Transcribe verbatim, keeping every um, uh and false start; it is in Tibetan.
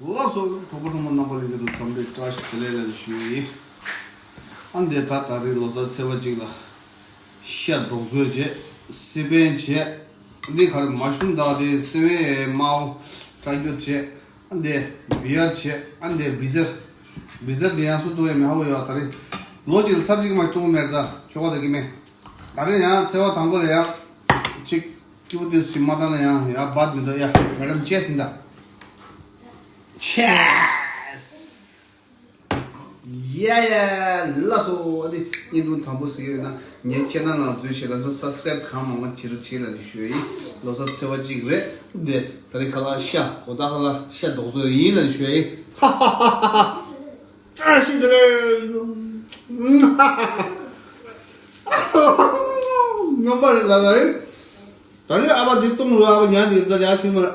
ལགས་སོ། གྲོགས་པོ་གྲོགས་མོ་རྣམ་པ་ལྷན་རྒྱས་ཚོ་འཚམས་འདྲི་བཀྲ་ཤིས་བདེ་ལེགས་ལ་ཞུ་ཡི། ཨ་འདས་ད་ད་རེས་ལོ་གསར་ཚེས་པ་གཅིག་ལ་ཤ་རྡོག་བཟོས་བྱས། སི་པན་བྱས། འདི་ག་རེ་མ་ཤུམ་དང་དེ་སི་པན་མའོ་ཀྲ་རྒྱུ་བྱས། ཨ་འདས་བི་ཡར་བྱས། ཨ་འདས་བི་ཛར། བི་ཛར་དེ་ཡང་སུ་ཏུ་ཡ་མི་ཧ་གོ་ཡོད་ད་རེས། ལོ་གཅིག་ལ་ཚར་གཅིག་མ་གཏོང་མེད་ད་ཁྱོ་ག་ད་གི་མེད། ད་རེས་ཡང་ཚེས་པ་དང་པོ་ལ་ཡང་གཅིག་སྐྱིད་པོ་ཏོག་ཙམ་མ་བཏང་ན་ཡང་ཡ་བར་མི་འདུག་ཡ། མེ་ཌམ་ཅེས་ཟིན་ད། ཅེས། ཡ་ཡ། ལགས་སོ། ཨ་ནི་བརྙན་ཐུང་དང་པོ་གཟིགས་ཡོད་ན་ངའི་ཆེ་ནལ་ནང་འཛུལ་བྱས་ལ་སབ་སི་ཀ་རའིབ་གང་མང་མང་བྱེད་རོགས་བྱེད་ལབ་ནས་ཞུ་ཡ་ཡིན། ལོ་གསར་ཚེས་པ་གཅིག་རེད་དེ། ད་རེས་ཁ་ལག་ཤ་གོ་ད་ཁ་ལག་ཤ་རྡོག་བཟོས་ཡིན་ལབ་ནས་ཞུ་ཡ་ཡིན། ཧ་ཧ་ཧ་ཧ། བཀྲ་ཤིས་བདེ་ལེགས། རྔོན་པ་རེད་ད་ད་རེད། ད་རེས་ཨ་ཕ་འདི་གཏོང་རོགས། ཨ་ཕ་ཉལ་འདི་ད་ལས་ཕྱིན་མ།